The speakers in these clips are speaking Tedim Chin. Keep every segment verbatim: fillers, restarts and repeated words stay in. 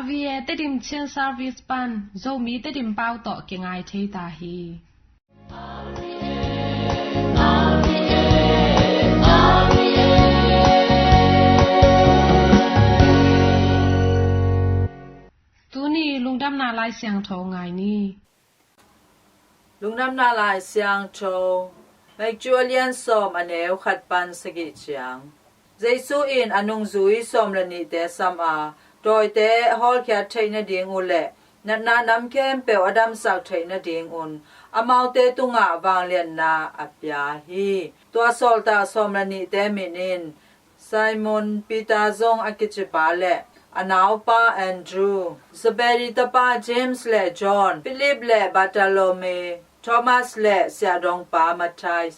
R V A Tedim Chin Service pan Zomi Tedim pau tawh kingai thei ta hi. Tuni lungdamna Lai Siangtho ngai ni. Lungdamna Lai Siangtho, Matthew a lian sawm, a neu khat pan sagih ciang. Jesu in a nungzui sawm le nihte sam a, dawite hawlkhiat theih nading uh le natna nam khempeuh a damsak theih nadingun amaute tungah vangliatna a pia hi. Tua sawltak sawm le nihte min in Simon Peter zong a kicipa le a naupa Andrew, Zebedee tapa James le John, Philip le Bartholomew, Thomas le siahdongpa Matthai,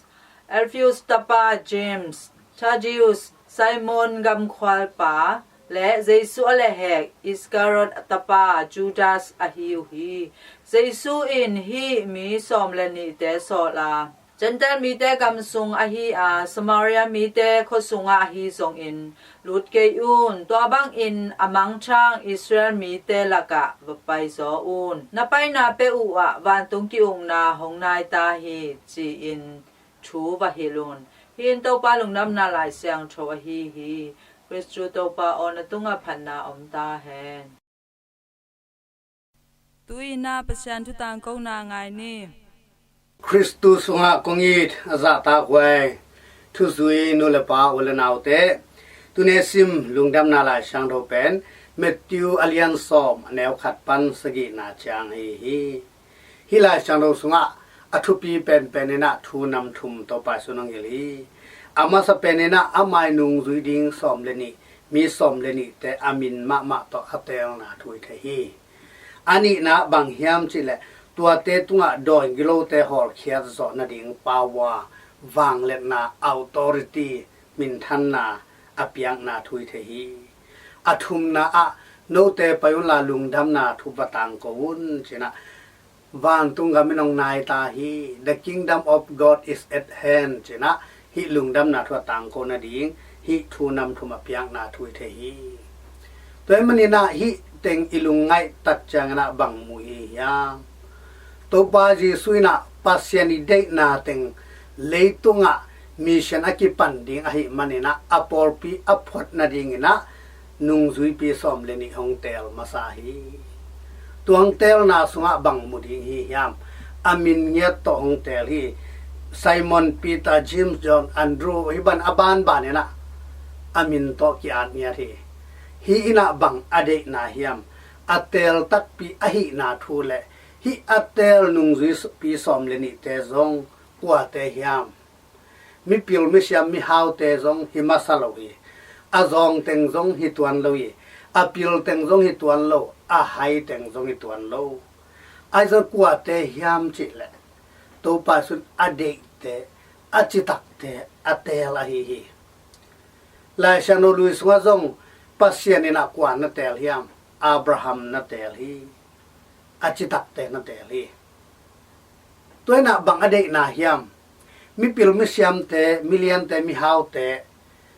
Alphaeus tapa James, Thaddeus, Simon gamkhualpa, le Jesu a lehhek Iskariot tapa Judas ahi uh hi. Jesu in hih mi sawm le nihte sawl a, Gentile mite gam sung ahi a, Samaria mite khua sungah ahi zongin lut kei un. Tua bangin a mangthang Israel mite lakah va paizaw un. Na paina peuh uh ah vantung ki-ukna hong nai ta hi, ci-in thu va hilh un. Hih in Topa Lungdamna Lai Siangtho ahi hi. Khristu Topa aw, na tungah phatna om ta hen. Tu-in ah Pasian thu tangkona ngai ni. Khristu sungah kong it a zahtakhuai thuzui nu le pa, u le naute, tuni sim Lungdamna Lai Siangtho pen Matthew a lian sawm, a neu khat pan sagihna ciang ahi hi. Hih Lai Siangtho sungah a thupi penpen in ah thu nam thum Topa Jesu in hong hilh hi. A masa pen in ah amah nungzui ding sawm le nih, mi sawm le nihte a min mahmah tawh a teelna thu hi thei hi. A nihna bang hiam cih leh tuate tungah dawi gilote hawlkhiat zawh nading power, vangliatna, authority, minthanna a piakna thu hi thei hi. A thumna ah note pai unla lungdamna thu va tangko un, ci-in ah vantung gam in hong nai ta hi. The kingdom of God is at hand, ci-in ah hih lungdamna thu a tangko nading hih thu nam thum a piakna thu hi thei hi. Tua ahih manin ah hih teng i lungngaih tak ciangin ah bang mu i hi hiam? Topa Jesu in ah Pasian i deihna teng leitungah mission a kipan ding ahih manin ah a pawlpi a phuat nadingin ah nungzuipi sawm le nih hong teel masa hi. Tua hong teelna sungah bang mu ding hi hiam? A min ngiat tawh hong teel hi. Simon Peter, James, John, Andrew, hih bang a banban in ah a min tawh ki-at ngiat hi. Hih in ah bang a deihna hiam? A teel takpi ahihna thu le hih a teel nungzuipi sawm le nihte zong kuate hiam? Mipil misiam mihaute zong hi masa lo hi. A zawng teng zong hi tuan lo hi. A pil teng zong hi tuan lo, a hai teng zong hi tuan lo. Ahi zong kuate hiam cih leh Topa Jesu in a deihte, a citakte a teel ahi hi. Lai Siangtho lui sungah zong Pasian in ah kua na teel hiam? Abraham na teel hi. A citakte na teel hi. Tua in ah bang a deihna hiam? Mipil misiamte, miliante, mihaute,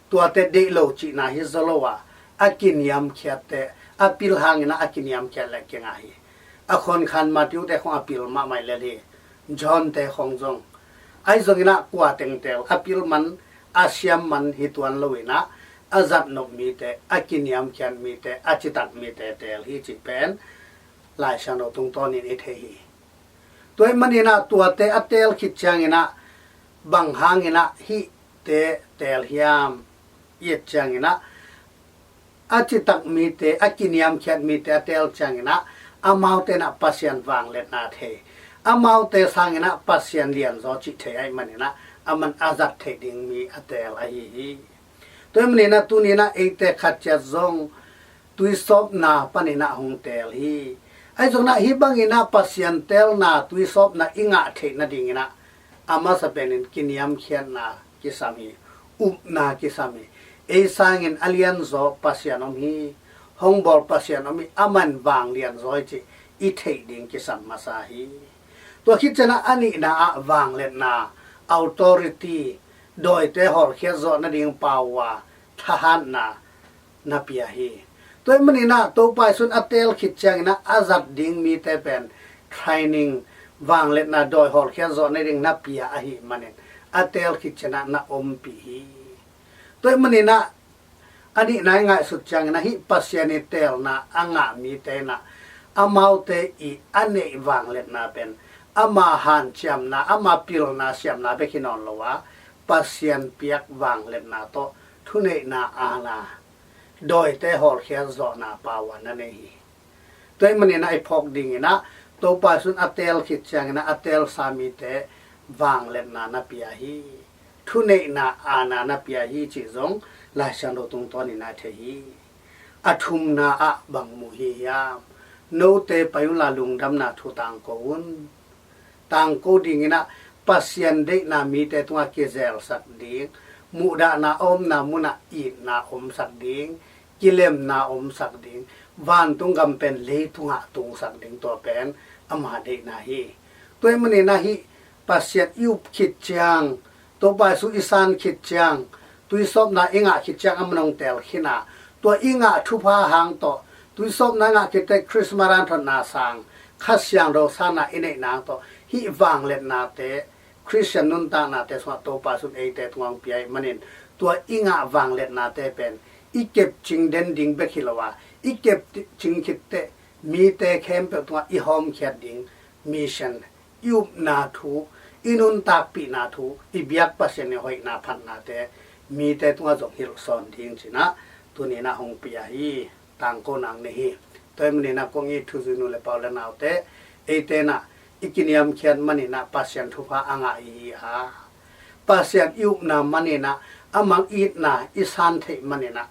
tuate deih lo cihna hi zaw lo a, a kiniamkhiatte, a pil hangin ah a kiniamkhiat leh kingah hi. A khuankhan Matthew-te khong a pil mahmah lel hi. John-te khong zong. Ahi zongin ah kua teng teel? A pil man, a siam man hi tuan lo in ah, a zatnop mite, a kiniamkhiat mite, a citak mite teel hi cih pen Lai Siangtho tungtawnin i thei hi. Tua ahih manin ah tuate a teel khit ciangin ah bang hangin ah hihte teel hiam i et ciangin ah, a citak mite, a kiniamkhiat mite a teel ciangin ah amaute in ah Pasian vangliatna thei, amaute sangin ah Pasian lianzaw cih thei ahih manin ah aman a zat theih ding mi a teel ahi hi. Tua ahih manin ah tuni in ah eite khat ciat zong tuisawpna panin ah hong teel hi. Ahi zongin ah hih bangin ah Pasian teelna, tuisawpna i ngah theih nadingin ah a masa penin kiniamkhiatna kisam hi, upna kisam hi. Ei sangin a lianzaw Pasian om hi, hong bawl Pasian om hi, aman vanglianzaw hi cih i theih ding kisam masa hi. Tua khit ciang ah a nihna ah vangliatna, authority, dawite hawlkhiat zawh nading power, thahatna na pia hi. Tua ahih manin ah Topa Jesu in a teel khit ciangin ah a zat ding mite pen training, vangliatna dawi hawlkhiat zawh nading na pia ahih manin a teel khit ciangin ah na ompih hi. Tua ahih manin ah a nihna i ngaihsut ciangin ah hih Pasian i teelna a ngah mite in ah amaute i a neih vangliatna pen ama hanciamna, ama pilna siamna bek hi nawn lo a, Pasian piak vangliatna tawh thuneihna aana dawite hawlkhiat zawhna power na nei hi. Tua ahih manin ah i phawk dingin ah Topa Jesu in a teel khit ciangin ah a teelsa mite vangliatna na pia hi. Thuneihna aana na pia hi cih zong Lai Siangtho tungtawnin ah i thei hi. A thumna ah bang mu hi hiam? Note pai unla lungdamna thu tangko un. Tangko dingin ah Pasian deihna mite tungah kizelsak ding, muhdahna a omna munah itna omsak ding, kilemna omsak ding, vantung gam pen leitungah tungsak ding, tua pen ama deihna hi. Tua ahih manin ah hih Pasian i up khit ciang, Topa Jesu i san khit ciang, tuisawpna i ngah khit ciang a man hong teel khin a, tua i ngah thupha hang tawh, tuisawpna i ngah khit teh Christmas hanthotna sang, Kha Siangtho sanna i neih nang tawh hih vangliatnate, Christian nuntaknate sungah Topa Jesu in eite tungah hong pia ahih manin, tua i ngah vangliatnate pen i kepcing den ding bek hi lo a, i kepcing khit teh mite khempeuh tungah i hawmkhiat ding mission, i upna thu, i nuntakpihna thu, i biak Pasian i hoihna phatnate mite tungah zong hilh sawn ding ci-in ah tuni-in ah hong pia hi. Tangko nang nei hi. Tua ahih manin ah kong it thuzui nu le pa u le naute, eite in ah i kiniamkhiat manin ah Pasian thupha a ngah i hi a, Pasian i upna manin ah amah itna i san theih manin ah,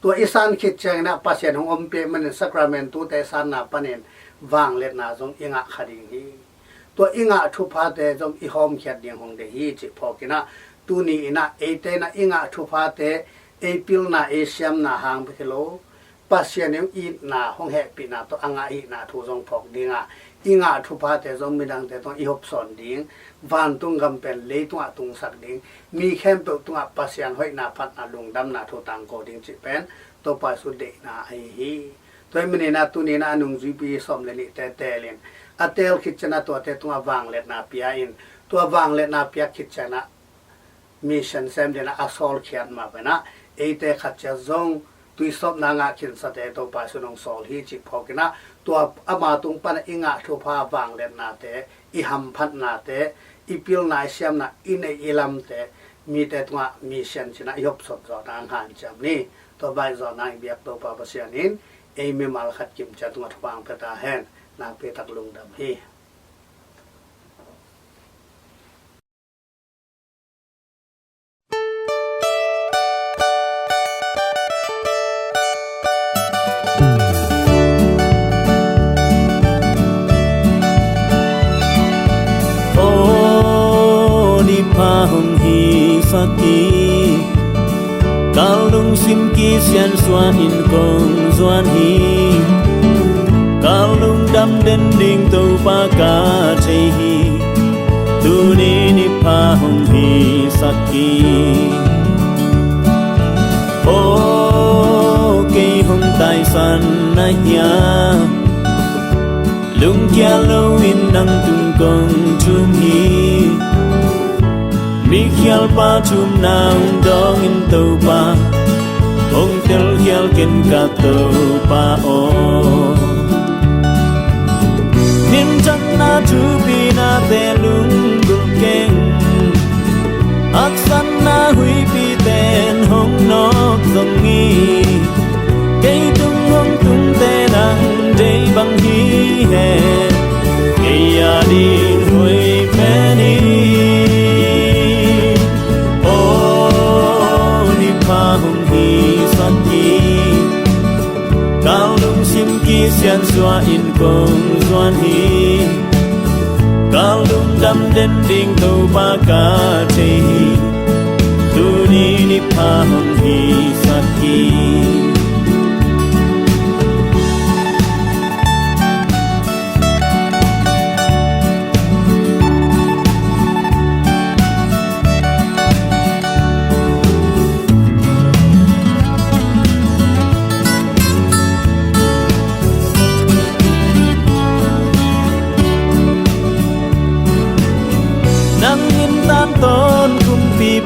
tua i san khit ciangin ah Pasian hong ompih manin Sacramentu-te sanna panin vangliatna zong i ngah kha ding hi. Tua i ngah thuphate zong i hawmkhiat ding hong deih hi cih phawkin ah, tuni-in ah eite in ah i ngah thuphate ei pilna ei siamna hang bek hi lo, Pasian in itna hong hehpihna tawh a ngah ahihna thu zong phawk ding a, i ngah thuphate zong midangte tungah i hawmsawn ding, vantung gam pen leitungah tungsak ding, mi khempeuh tungah Pasian hoihna phatna lungdamna thu tangko ding cih pen Topa Jesu deihna ahi hi. Tua ahih manin ah tuni-in ah a nungzuipi sawm le nihte teelin, a teel khit ciangin ah tuate tungah vangliatna pia in, tua vangliatna piak khit ciangin ah mission sem dingin ah a sawlkhiat mah bangin ah eite khat ciat zong tuisawpna ngah khinsate Topa Jesu in hong sawl hi cih phawkin ah, tua ama tung panin ah i ngah thupha vangliatnate, i hamphatnate, i pilna i siamna, i neih i lamte mite tungah mission ci-in ah i hawmsawn zawh nang hanciam ni. Tua bang zawh nang i biak Topa Pasian in ei mimal khat kim ciat tungah thupha hong pia ta hen. Nakpi tak lungdam hi. Aw, ni pha hong hisak hi. Ka lungsim kisiansuah in kong zuan hi. Ka lungdam den ding Topa ka thei hi. Tuni ni pha hong hisak hi. Aw, kei hong taisan na hia? Lungkia loin nang tung kong thum hi. Mikhialpa thumna hong dawngin Topa, hong telkhial ken ka Topa aw. Minthanna thupinate lunggulh keng, haksatna huihpite in hong nawk zong hi. Kei tung hong tungte nang deih bang hi hen, kei ading hoih pen hi. Aw, ni pha hong hisak hi. Ka lungsim kisiansuah in kong zuan hi. Ka lungdam den ding Topa ka thei hi. Tuni ni pha hong hisak hi.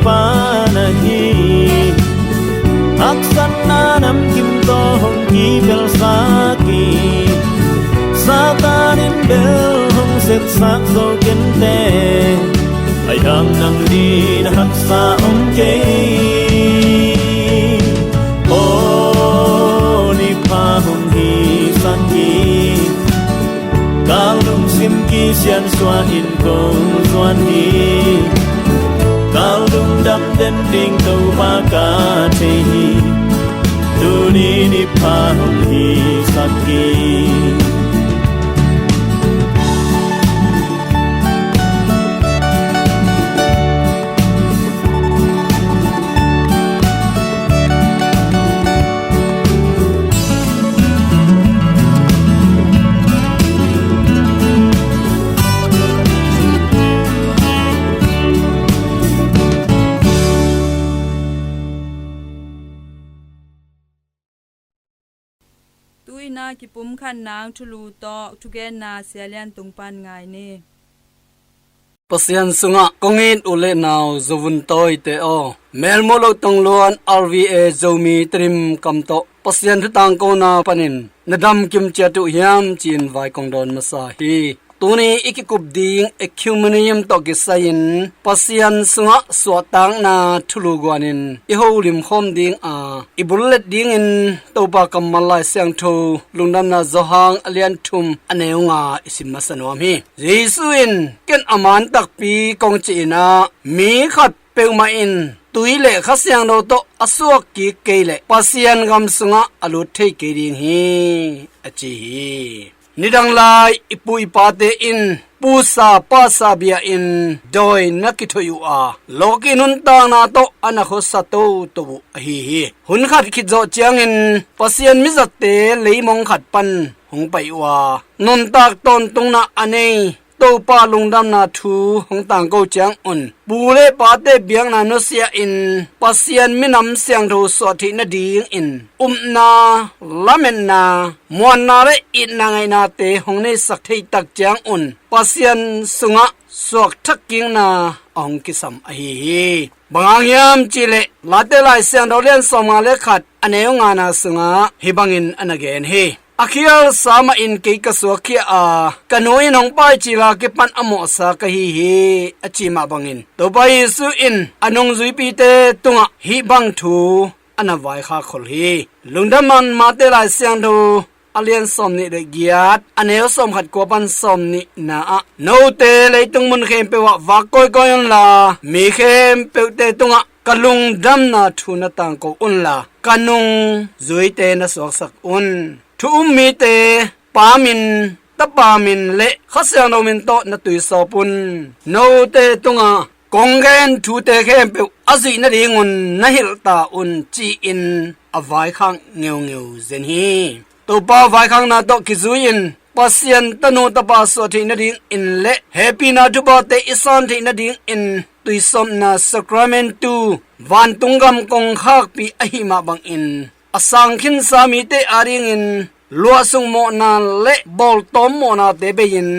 Pa na hi. Haksatna namkim tawh hong kipelsak hi. Satan in bel hong sepsak zo kei inteh, ahi hang nang ding na haksa om kei. Aw, nipha hong hisak hi. Ka lungsim kisiansuah in kong zuan hi. Ka lungdam den ding Topa ka thei hi. Tuni nipha hong hisak hi. Tu-in a kipumkhat nang thulu tawh thugenna Sia Lian Tung pan ngai ni. Pasian sungah kong it u le nau Zovun tawite aw, Melmuh Loh Tongluan R V A Zomi Tedim kam tawh Pasian thu tangkona panin na damkim ciat uh hiam ci-in vai kong dawn masa hi. Tuni i kikup ding Ecumenium tawh kisai-in Pasian sungah suahtakna thulu guanin i holim khawm ding a, i bullet dingin Topa kammal Lai Siangtho Lungdamna Johan a lian thum a neu nga i sim masa nuam hi. Jesu in, "Ken a man takpi kong cih in ah, mi khat peuhmah in tui le Kha Siangtho tawh a suak kik kei leh Pasian gam sungah a lut thei kei ding hi," a ci hi. Nidang lai i pu i pate in pusa pasa bia-in dawi na kithoih uh a, lawki nuntakna tawh a na khuasa toto uh ahi hi. Hun khat khit zawh ciangin Pasian mizatte leimong khat pan hong pai uh a, nuntak tawntungna a nei Topa lungdamna thu hong tangko ciangun, pu le pate biakna nusia-in Pasian minam siangtho suah theih nadingin upna, lametna, muanna le itna ngaihnate hong neisak thei tak ciangun Pasian sungah suakthak kikna a hong kisam ahi hi. Bang hang hiam cihleh Late Lai Siangtho lian sawmnga le khat a neu ngana sungah hih bangin a na gen hi. A khialsa mahin kei ka suakkhia a, ka nu in hong paicil a kipan a mawhsa ka hi hi, a cih mah bangin Topa Jesu in a nungzuipite tungah hih bang thu a na vaikhak khol hi. Lungdamna Mate Lai Siangtho a lian sawmnih le giat, a neu sawmkhat kua pan sawmnihna ah, "Note leitung mun khempeuh ah vak kawikawi unla, mi khempeuhte tungah ka lungdamna thu na tangko unla, ka nungzuite na suaksak un. Thu um mite pa min, tapa min le Kha Siangtho min tawh na tuisawp un. Note tungah kong gen thute khempeuh a zuih nadingun na hilh ta un," ci-in a vaikhak ngeungeu zen hi. Topa vaikhakna tawh kizui-in Pasian tanu tapa suah theih nadingin le hehpihna thuphate i san theih nadingin tuisawpna sakramentu vantung gam kongkhakpi ahih mah bangin a sang khinsa mite adingin luahsuk mawhna le bawltawm mawhnate bei-in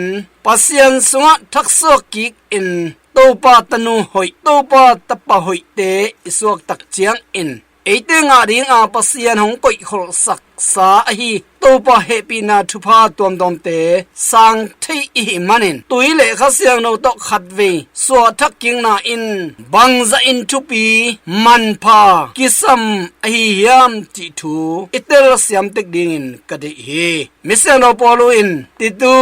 Pasian sungah thaksuak kikin Topa tanu hoih, Topa tapa hoihte i suaktak ciangin eite ngah dinga Pasian hong koihkholhsaksa ahi Topa hehpihna thupha tuamtuamte sang thei i hih manin tui le Kha Siangtho tawh khatvei suahthak kikna in bangzahin thupi manpha kisam ahi hiam cih thu i telsiam tek dingin ka deih hi. Misiangtho Paulu in Titu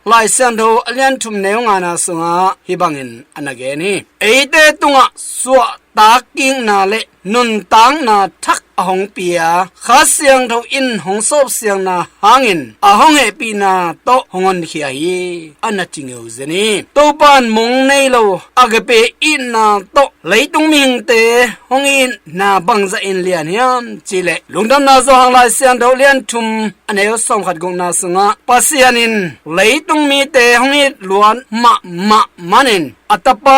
Lai Siangtho a lian thum neu ngana sungah hih bangin a na gen hi. Eite tungah suahtak kikna le nuntakna thak a hong pia Kha Siangtho in hong sawpsiangna hangin a hong hehpihna tawh hong honkhia hi, a na ci ngeu zen hi. Topa in mong nei lo agape itna tawh leitung mihingte hong itna bangzahin lian hiam cihleh Lungdamna Johan Lai Siangtho lian thum a neu sawmkhat gukna sungah Pasian in leitung mite hong it luat mahmah manin a tapa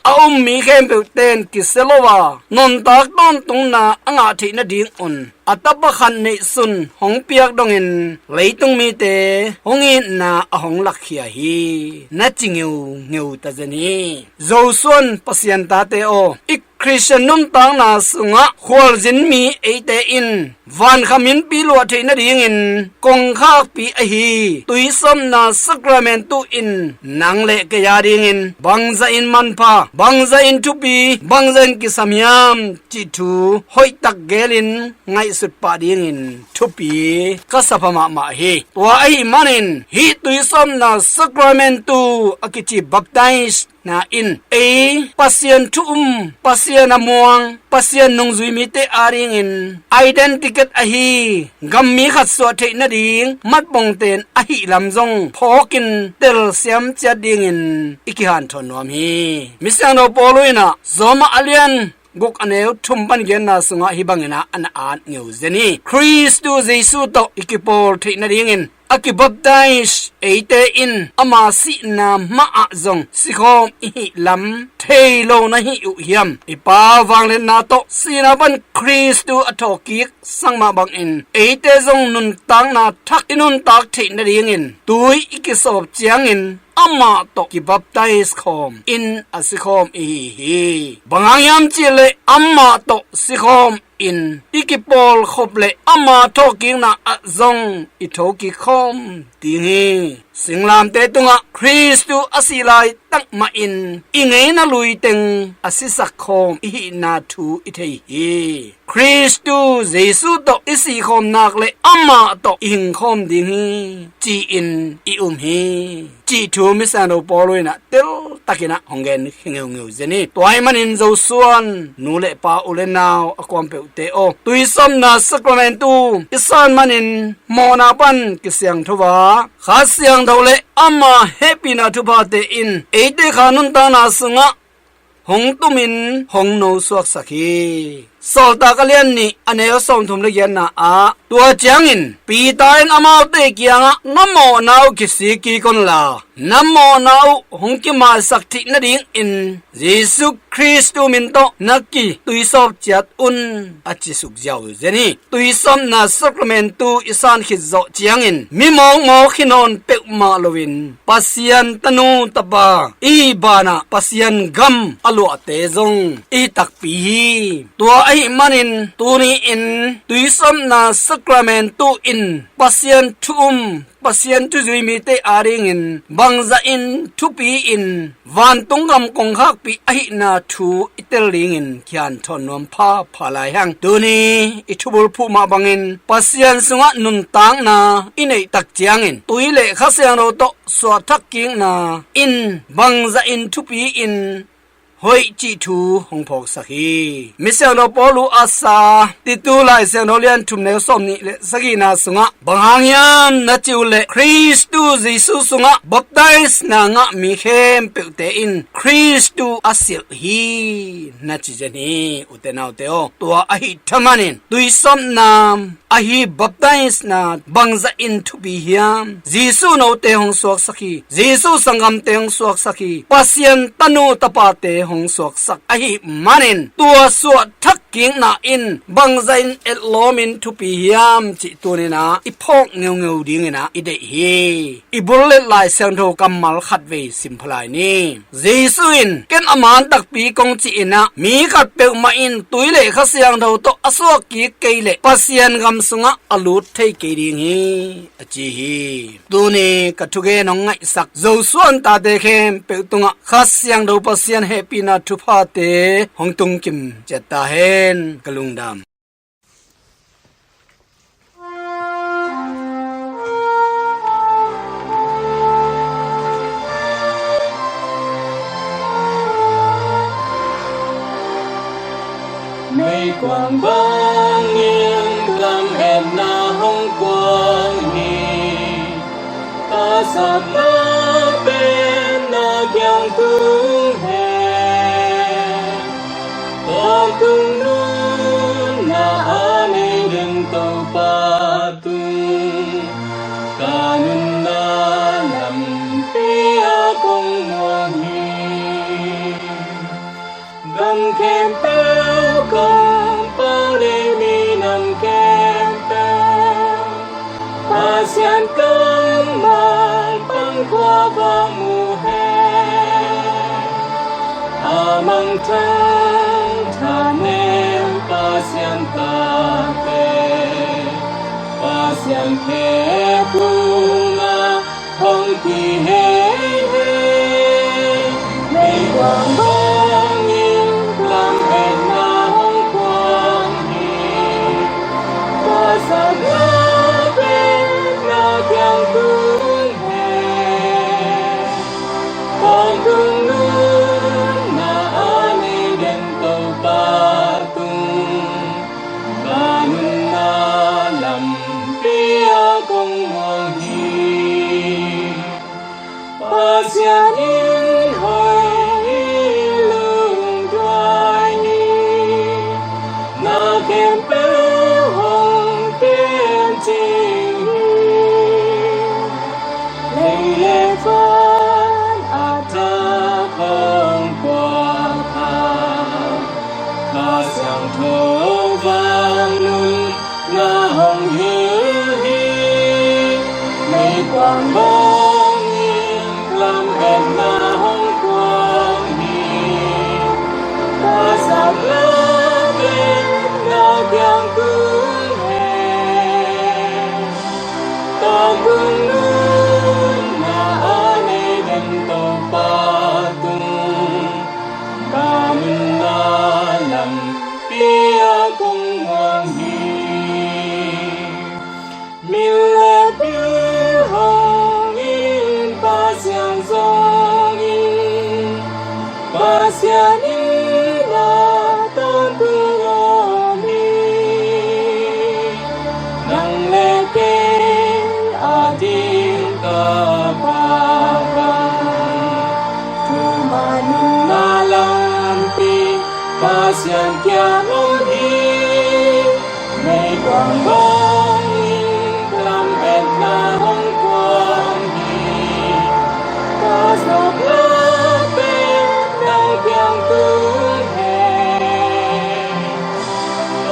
a um mi khempeuh ten kisia lo a nuntak tawntungna a ngah theih nadingun a tapa khat neihsun hong piak dongin leitung mite hong itna a hong lakkhia hi. Na ci ngeungeu ta zen hi. Zosuan Pasian tate aw, i Khristian nuntakna sungah khualzin mi eite in vankham innpi luah theih nadingin kongkhakpi ahi tuisawpna sakramentu in nang le kei a dingin bangzah in manpha, bangzah in thupi, bangzah in kisam hiam cih thu hoihtak gelin ngaihsut pah dingin thupi ka sa pha mahmah hi. Tua ahih manin hih tuisawpna sakramentu a kici baptize na in ei Pasian thu um, Pasian a muang, Pasian nungzui mite a dingin identity ahi gammi khat suah theih nading matpongten ahih lam zong phawkin telsiam ciat dingin i kihanthawn nuam hi. Misiangtho Paul in ah Roma a lian guk a neu thum pan giatna sungah hih bangin ah a na at ngeu zen hi. Khristu Jesu tawh i kipawl theih nadingin a kibaptize eite in ama sihna mah ah zong sikhawm i hih lam thei lo na hih uh hiam? I Pa vangliatna tawh sihna pan Khristu a thawhkik sak mah bangin eite zong nuntakna thak i nuntak theih nadingin tui i kisawp ciangin amah tawh kibaptize khawm in a sikhawm i hi hi. Bang hang hiam cihleh amah tawh sikhawm in i kipawlkhop le ama thawhkikna ah zong i thokik khawm ding hi. Singlamteh tungah Khristu a sih laitak mahin i ngeina lui teng a sisak khawm i hihna thu i thei hi. Khristu Jesu tawh i sihkhawm nak le amah tawh i hingkhawm ding hi ci-in i um hi. Cih thu Misiangtho Paul in ah teltakin ah hong gen khin ngeungeu zen hi. Tua ahih manin Zosuan nu le pa, u le nau a kuampeuhte aw, tuisawpna sakramentu i san manin mawhna pan kisiangtho a, Kha Siangtho le ama hehpihna thuphate in eite kha nuntakna sungah hong tumin hong nosuaksak hi. Sawltak a lian nih a neu sawmthum le giatna ah tua ciangin Peter in amaute kiangah na mawhna uh kisik kik unla na mawhna uh hong kimaisak theih nadingin Jesu Khristu min tawh na kituisawp ciat un a ci suk ziau zen hi. Tuisawpna sakramentu i san khit zawh ciangin mi mawkmawk hi nawn peuhmah loin Pasian tanu tapa i banah Pasian gam a luahte zong i takpi hi. Tua ahih manin tuni-in tuisawpna sakramentu in Pasian thu um, Pasian thuzui mite adingin bangzahin thupi-in vantung gam kongkhakpi ahihna thu i tel dingin kihanthawn nuam phapha lai hang. Tuni i thubulphuh mah bangin Pasian sungah nuntakna i neih tak ciangin tui le Kha Siangtho tawh suahthak kikna in bangzahin thupi-in hoih cih thu hong phawksak hi. Misiangtho Paul uh a sa Titu Lai Siangtho lian thum neu sawmnih le sagihna sungah bang hang hiam na cih uh leh Khristu Jesu sungah baptisena ngah mi khempeuhte in Khristu a silh hi na ci zen hi. Ute naute aw, tua ahih thamanin tuisawpna ahi baptisena bangzahin thupi hiam? Jesu note hong suaksak hi. Jesu sanggamte hong suaksak hi. Pasian tanu tapate hong suaksak ahih manin tua suahthak kikna in bangzahin etlawmin thupi hiam cih tuninah i phawk ngeungeu dinginah i deih hi. I bullet Lai Siangtho kammal khatvei sim pha lai ni. Jesu in ken a man takpi kong ci-inah mi khat peuhmah in tui le Kha Siangtho tawh a suak kik kei leh Pasian gam sungah a lut thei kei ding hi a ci hi. Tuni ka thugen hong ngaihsak Zosuan tate khempeuh tungah Kha Siangtho Pasian hehpihna thuphate hong tungkim ciat ta hen. Ka lungdam. Meikuang bangin lam etna hong kuang hi. Ka sakna pen na kiang tung hen. Tawntung nunna a nei den Topa tung ka nunna lampi a kong muang hi. Khempeuh kong pau le minam khempeuh, Pasian kammal pan khua va mu hen. A mangthang thanem Pasian tate, Pasian khe kung a hong kihei hei. Meikuang bangin lametna hong kuang hi. Ka sap lametna kiang tung hen. Tawntung nunna a nei den Topa tung, ka nunna lampi ah kong muang hi. Pasian in hoih hi, lungduai hi. Na khempeuh hong kem cing hi. Lei le van a thak hong puak a, Kha Siangtho vangliatna hong hilh hi. Meikuang bangin lametna hong kuang hi. Ka sap lametna kiang tung hen. Tawntung nunna a nei den Topa tung, ka nunna lampi ah kong muang hi. Min le bil hong in, Pasian zong in, Pasian in a tawntung om hi. Nang le kei a ding ka Pa bang, thumna lampi Pasian kiang om hi. Meikuang bangin lametna hong kuang hi. Ka sap lametna kiang tung hen.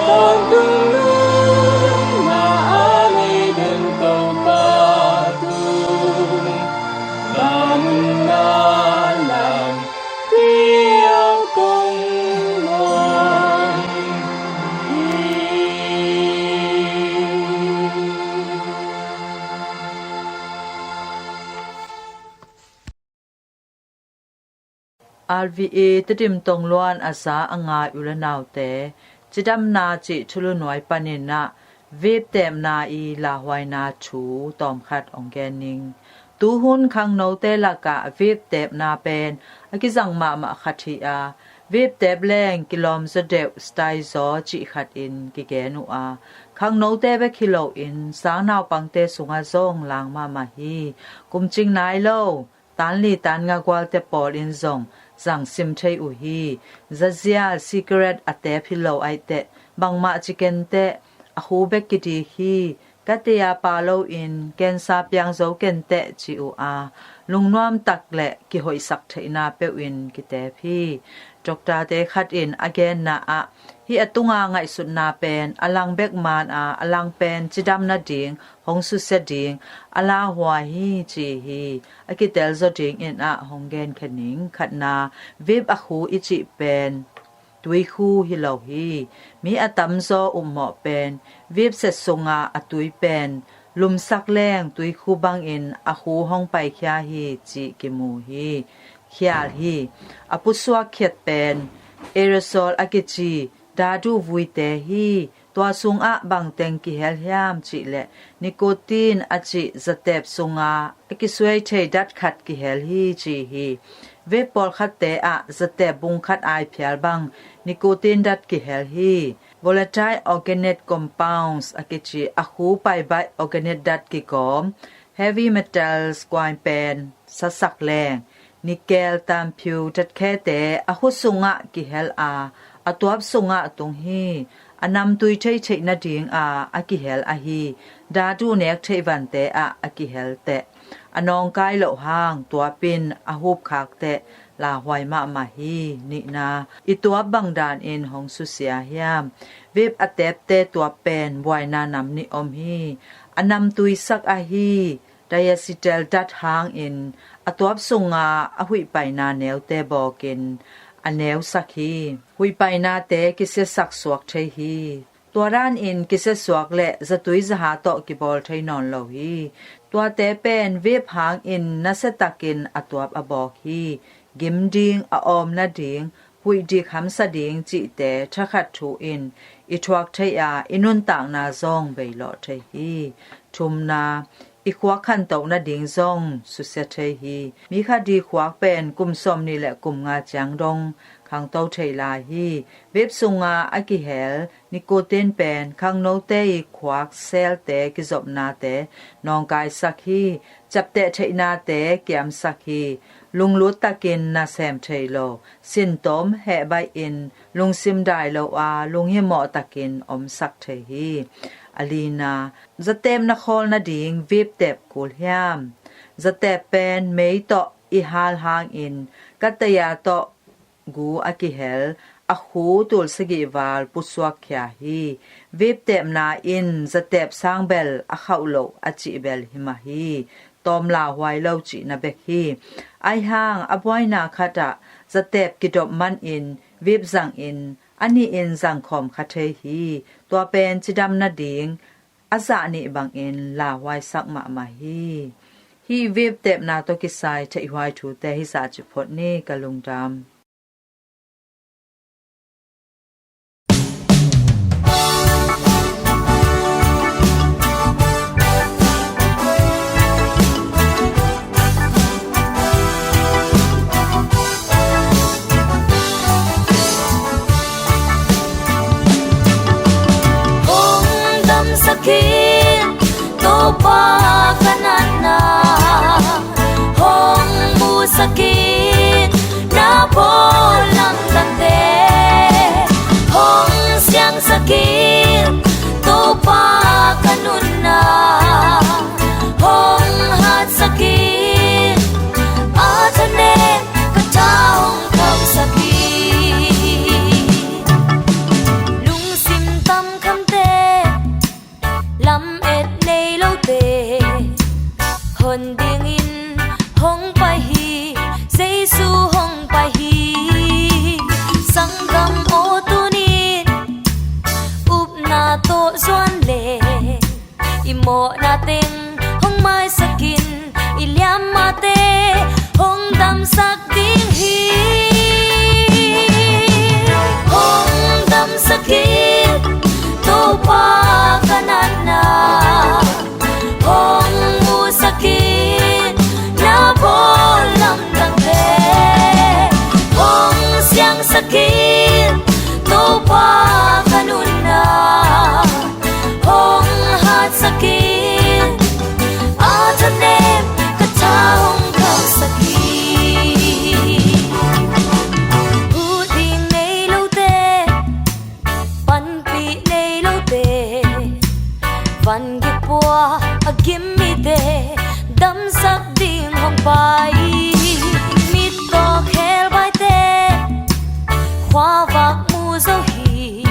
Tawntung nunna a nei den Topa tung, ka nunna lampi ah kong muang hi. RVA Tedim tongluan a za a ngai u le naute, cidamna cih thulu nuai panin ah vip tepna i lauhuaina thu tawmkhat hong gen ning. Tuhun khangnote lakah vip tepna pen a kizang mahmah khat hi a, vip tep leng kilawm zaw deuh, style zaw cih khat in kigen uh a, khangnote bek hi loin sang naupangte sungah zong lang mahmah hi. Kumcing nai lo, tan li tan nga gualte pawl in zong zang sim thei uh hi. Zazial, cigarette a tep hi lo aih teh, bangmah ci ken teh, a khu bek kidik hi. Ka tei a pa loin cancer piang zo ken teh ci uh a, lungnuam tak le kihoihsak theihna peuh in kitep hi. Doctorte khat in a genna ah, hih a tunga ngaihsutna pen a lang bek man a, a lang pen cidam nading hong susia ding a lauhuai hi ci hi. A kitel zaw dingin ah hong genkhia ning. Khatna, vip a khu i cih pen tuikhu hi lo hi. Mi a tamzaw upmawh pen vip set sungah a tui pen lumsak leng tuikhu bangin a khu hong paikhia hi cih kimu hi. Khial hi. A pusuak khiat pen aerosol a kici dadu vuite hi. Tua sungah bangteng kihel hiam cihleh, nicotine a cih zatep sunga a kisuai thei dat khat kihel hi ci hi. Vip pawlkhatte ah zatep bung khat aiphial bang nicotine dat kihel hi. Volatile organic compounds a kici a khu paibaih organic dat kigawm, heavy metals kuai pen sasak leng, nickel, tanphiu, tatkhete a khu sungah kihel a, a tuap sungah tung hi. A namtui thei theih nadinga a kihel ahi dadu nek theih vante ah a kihel teh. a nawngkai loh hang tuap in a hupkhak teh lauhuai mahmah hi. Nihna, i tuap bang danin hong susia hiam? Vip a teepte tuap pen buaina nam nih om hi. A namtui sak ahi diacetyl dat hangin a tuap sunga a huihpaina neute bawkin a neusak hi. Huihpainate kisiasak suak thei hi. Tua danin kisiasuak le zatui zaha tawh kibawl thei nawn lo hi. Tuate pen vip hangin nasiatakin a tuap a bawk hi. Gim ding, a awm nading, huih dik hamsa ding cihte thakhat thu in i thuak thei a, i nuntakna zong beilawh thei hi. Thumna, i khuak khantoh nading zong susia thei hi. Mi khat i khuak pen kum sawmnih le kum nga ciang dong khangto thei lai hi. Vip sunga a kihel nicotine pen khangnote i khuak selte kizopnate nawngkaisak hi. Ciapteh theihnate kiamsak hi. Lunglut takin nasem thei lo, sintom hehbaih in lungsim dai lo a lunghimawh takin omsak thei hi. A lina, zateepna khawl nading vip teep kul hiam? Zateep pen mei tawh i hal hangin kataya tawh gu a kihel a khu tul sagih val pusuak khia hi. Vip teepna in zateep sang bel a khauh loh a cih bel hi mah hi. Tawm lauhuai lo cihna bek hi. Aihang a buaina khatah zateep kidop manin vip zangin a nihin zangkhawm kha thei hi. Tua pen cidam nading a zah nih bangin lauhuaisak mahmah hi. Hih vip teepna tawh kisai theihhuai thute hizah cih phot ni. Ka lungdam. Hong damsak in, Topa ka natna hong musak in, na bawl lamdangte hong siangsak in, Topa ka nunna hong hatsak in, a thanem ka tha hong khauhsak in. Lungsim tamkhamte, lamet nei lote, hon dingin hong pai hi, Jesu hong pai hi. Sanggam aw, tuni-in upna tawh zuan le, i mawhna teng hong maisak in, i liammate hong damsak ding hi. Hong damsak in, Topa ka natna hong musak in, na bawl lamdangte hong siangsak in, Topa ka nunna hong hatsak in, a thanem ka tha hong khauhsak in. Huh ding nei lote, panpih nei lote, van gik pua a gim mite damsak ding hong pai. Mittawk helbaite khuavak mu zo hi.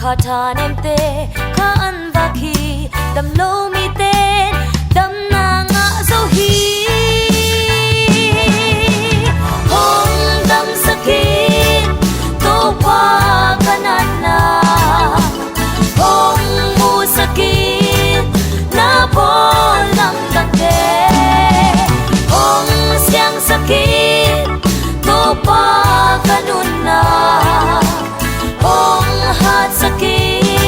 Kha thanemte kha an vak hi. Damlo mite damna ngah zo hi. Hong damsak in, Topa ka natna hong musak in, na bawl lamdangte hong siangsak in, Topa ka nunna hong hatsak in,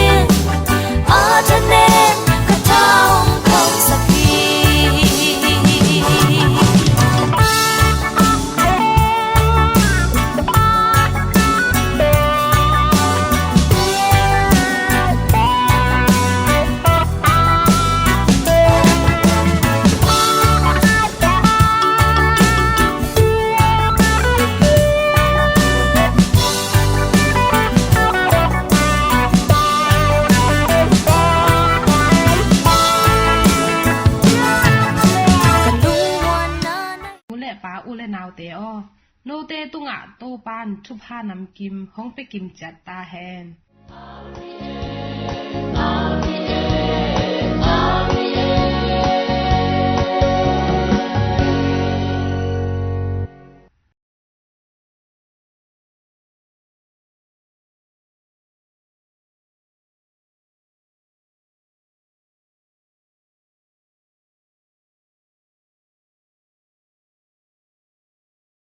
U le naute aw, note tungah Topa'n thupha namkim hong pia kim ciat ta hen.